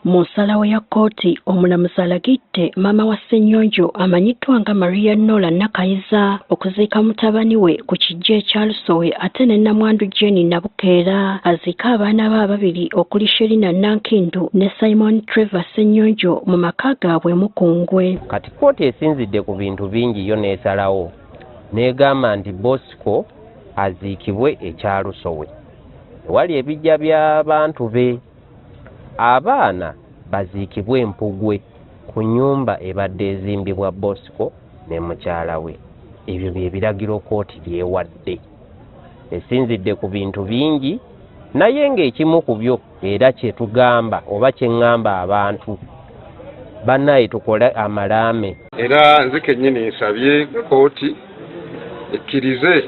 Mu nsalawo ya kkooti, omulamuzi alagidde maama wa Ssennyonjo amanyiddwa nga Maria Nola Nakayiza okuziika mutabani we ku kiggya ekya Lusowe, ate ne nnamwandu Jane Nabukeera aziike abaana be ababiri okuli Sherina Nankindu ne Simon Trevor Ssennyonjo mu maka gaabwe Mukungwe. Kati kkooti esinzidde ku bintu bingi yo n'esalawo n'egamba nti Bosco aziikibwe ekya Lusowe ewali ebijja by'abantu be, abaana baziikibwe Mpugwe ku nnyumba ebadde ezimbibwa Bosco ne mukyala we. Ebyo bye biragiro kkooti by'ewadde. Esinzidde ku bintu bingi, naye ng'ekimu ku byo era kye tugamba oba kye ŋŋamba abantu, bannaye tukole amalaame. Era nze kennyini nsabye kkooti ekkirize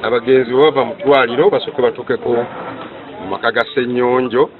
abagenzi bwe bava mu ddwaliro basooke batuukeko mu maka ga Ssennyonjo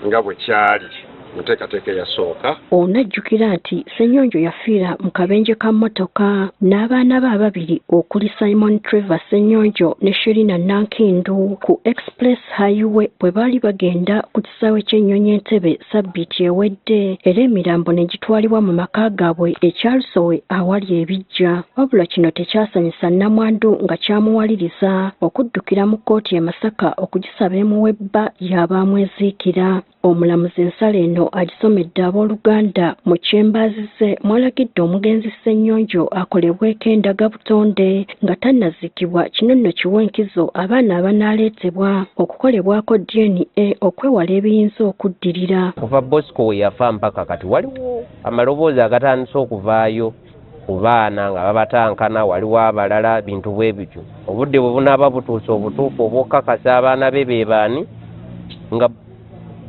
nga bwe kyali mu nteekateeka eyasooka. Ono ajjukira nti Ssennyonjo yafiira mu kabenje ka mmotoka n'abaana be ababiri okuli Simon Trevor Ssennyonjo ne Sherina Nankindu ku Express Highway bwe baali bagenda ku kisaawe ky'ennyonyi Entebbe sabbiiti ewedde, era emirambo ne gitwalibwa mu maka gaabwe e Kyalusowe awali ebiggya. Wabula kino tekyasanyusa nnamwandu nga kyamuwaliriza okuddukira mu kkooti e Masaka okugisaba emuwe bba y'aba amweziikira. Omulamuzi ensala eno agisomedde abooluganda mu kyembaazize mwalagidde omugenzi Ssennyonjo akolebweko endagabutonde nga tannaziikibwa. Kino nno kiwa enkizo abaana abanaaleetebwa okukolebwako DNA okwewala ebiyinza okuddirira. Kuva Bosco we yafa mpaka kati waliwo amaloboozi agatandise okuvaayo ku baana nga babatankana, waliwo abalala bintu bwe bityo. Obudde bwe bunaaba butuuse obutuufu obw'okukakasa abaana be be baani, nga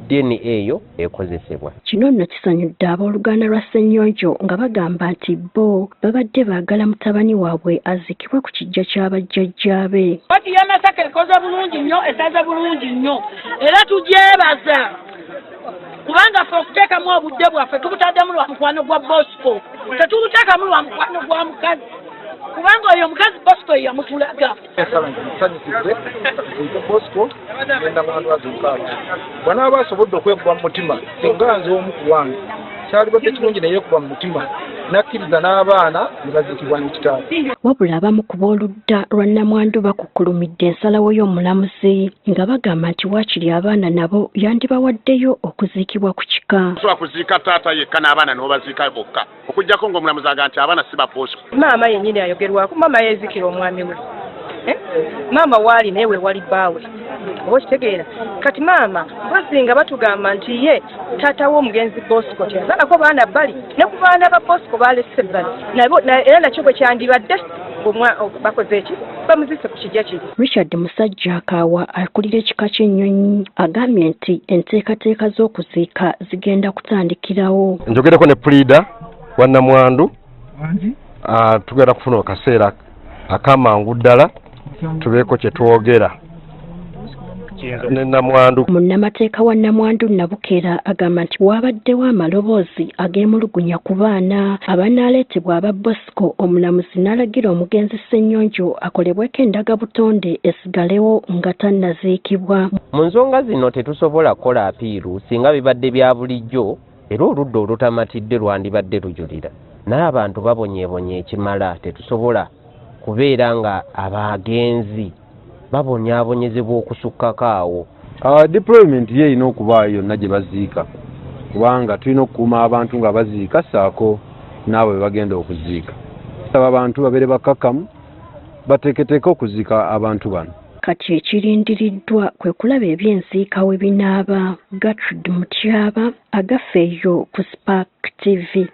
DNA eyo ekozesebwa. Kino nno kisanyudde abooluganda lwa Ssennyonjo nga bagamba nti bo babadde baagala mutabani waabwe aziikibwe ku kiggya ky'abajjajjaabe. Kkooti y'e Masaka ekoze bulungi nnyo, esaze bulungi nnyo, era tugyebaza kubanga ffe okuteekamu obudde bwaffe tubutaddemu lwa mukwano gwa Bosco, tetubuteekamu lwa mukwano gwa mukazi, kubanga oyo omukazi Bosco ye yamutulaga. Nsanyukidde katuziike Bosco genda mwandu aziika abaana. Bw'anaaba asobodde okwekuba mu mutima, singa nze omu ku wange kyalibadde kirungi naye yekuba mu mutima n'akkiriza n'abaana ne baziikibwa ne kitaawe. Wabula abamu ku b'oludda lwa nnamwandu bakukkulumidde ensalawo y'omulamuzi nga bagamba nti waakiri abaana nabo yandibawaddeyo okuziikibwa ku kika. Osobola kuziika taata yekka n'abaana n'obaziika bokka, okuggyako ng'omulamuzi agamba nti abaana si ba Bosco. Maama yennyini ayogerwako, maama yeezikira omwami we. Maama waali naye we wali bbaawe, oba okitegeera? Kati maama mpozi nga batugamba nti ye taata w'omugenzi Bosco teyazaalako baana bbali, ne ku baana ba Bosco baalese bbali, era nakyo bwe kyandibadde bakoze eki bamuzise ku kijja kiri. Richard Musajja Akaawa akulira ekika ky'ennyonyi agambye nti enteekateeka z'okuziika zigenda kutandikirawo. Njogereko ne puliida wa nnamwandu, tugenda kufuna akaseera akamangu ddala tubeeko kye twogera ne nnamwandu. Munnamateeka wa nnamwandu Nabukeera agamba nti waabaddewo amaloboozi ageemulugunya ku baana abanaaleetebwa aba Bosco, omulamuzi n'alagira omugenzi Ssennyonjo akolebweko endagabutonde esigalewo nga tannaziikibwa. Mu nsonga zino tetusobola kukola apiiru singa bibadde bya bulijjo, era oludda olutamatidde lwandibadde lujulira, naye abantu babonyeebonye ekimala, tetusobola kubeera nga abagenzi babonyaabonyezebwa okusukkako awo. Deployment ye erina okubaayo yonna gye baziika, kubanga tulina okukuuma abantu nga baziika ssaako n'abo be bagenda okuziika. Aba abantu babeere bakkakkamu, bateeketeeke okuziika abantu bano. Kati ekirindiriddwa kwe kulaba ebyenziika we binaaba. Gertrude Mutyaba, Agafeeyo ku Spark TV.